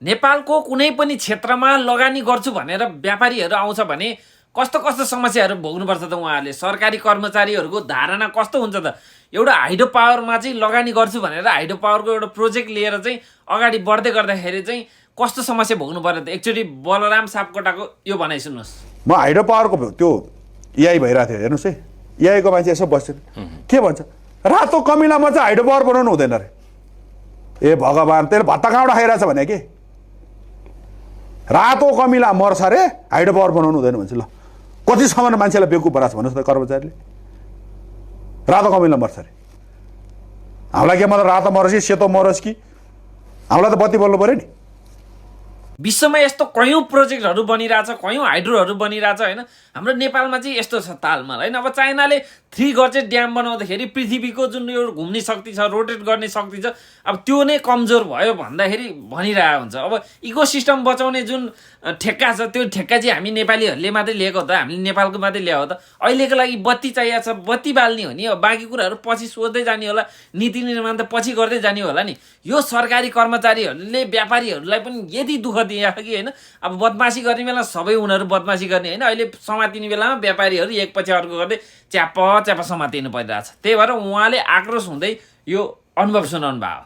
नेपालको कुनै पनि क्षेत्रमा लगानी गर्छु भनेर व्यापारीहरू आउँछ भने कस्तो कस्तो समस्याहरू भोग्नुपर्छ त उहाँहरूले? सरकारी कर्मचारीहरूको धारणा कस्तो हुन्छ त? एउटा हाइड्रो पावरमा चाहिँ लगानी गर्छु भनेर हाइड्रो पावरको एउटा प्रोजेक्ट लिएर चाहिँ अगाडि बढ्दै गर्दाखेरि चाहिँ कस्तो समस्या भोग्नु पर्यो त? एकचोटि बलराम सापकोटाको यो भनाइ सुन्नुहोस्। म हाइड्रो पावरको त्यो इआई भइरहेको थियो, हेर्नुहोस् है, इआईको मान्छे यसो बस्छन्, के भन्छ, रातो कमिलामा चाहिँ हाइड्रो पावर बनाउनु हुँदैन अरे। ए भगवान्, त्यसले भत्ता कहाँबाट खाइरहेछ भने के? रातो कमिला मर्छ अरे, हाइड्रो पावर बनाउनु हुँदैन भन्छ। ल कतिसम्म मान्छेलाई बेवकुफ बनाएको छ भन्नुहोस् त कर्मचारीले? रातो कमिला मर्छ अरे। हामीलाई के मतलब रातो मरोस् कि सेतो मरोस् कि, हामीलाई त बत्ती बोल्नु पऱ्यो नि। विश्वमा यस्तो कयौँ प्रोजेक्टहरू बनिरहेछ, कयौँ हाइड्रोहरू बनिरहेछ होइन। हाम्रो नेपालमा चाहिँ यस्तो छ तालमा होइन। अब चाइनाले 3 गजे ड्याम बनाउँदाखेरि पृथ्वीको जुन यो घुम्ने शक्ति छ, रोटेट गर्ने शक्ति छ, अब त्यो नै कमजोर भयो भन्दाखेरि भनिरहेको हुन्छ। अब इकोसिस्टम बचाउने जुन ठेक्का छ, त्यो ठेक्का चाहिँ हामी नेपालीहरूले मात्रै लिएको हो त? हामीले नेपालको मात्रै ल्याएको हो त? अहिलेको लागि बत्ती चाहिएको छ, बत्ती बाल्ने हो नि। अब बाँकी कुराहरू पछि सोध्दै जाने होला, नीति निर्माण त पछि गर्दै जाने होला नि। यो सरकारी कर्मचारीहरूले व्यापारीहरूलाई पनि यदि दुःख दिए कि होइन। अब बदमासी गर्ने बेला सबै उनीहरू बदमासी गर्ने होइन, अहिले समातिने बेलामा व्यापारीहरू एकपछि अर्को गर्दै च्याप समातिनु परिरहेछ। त्यही भएर उहाँले आक्रोश हुँदै यो अनुभव सुनाउनु भयो।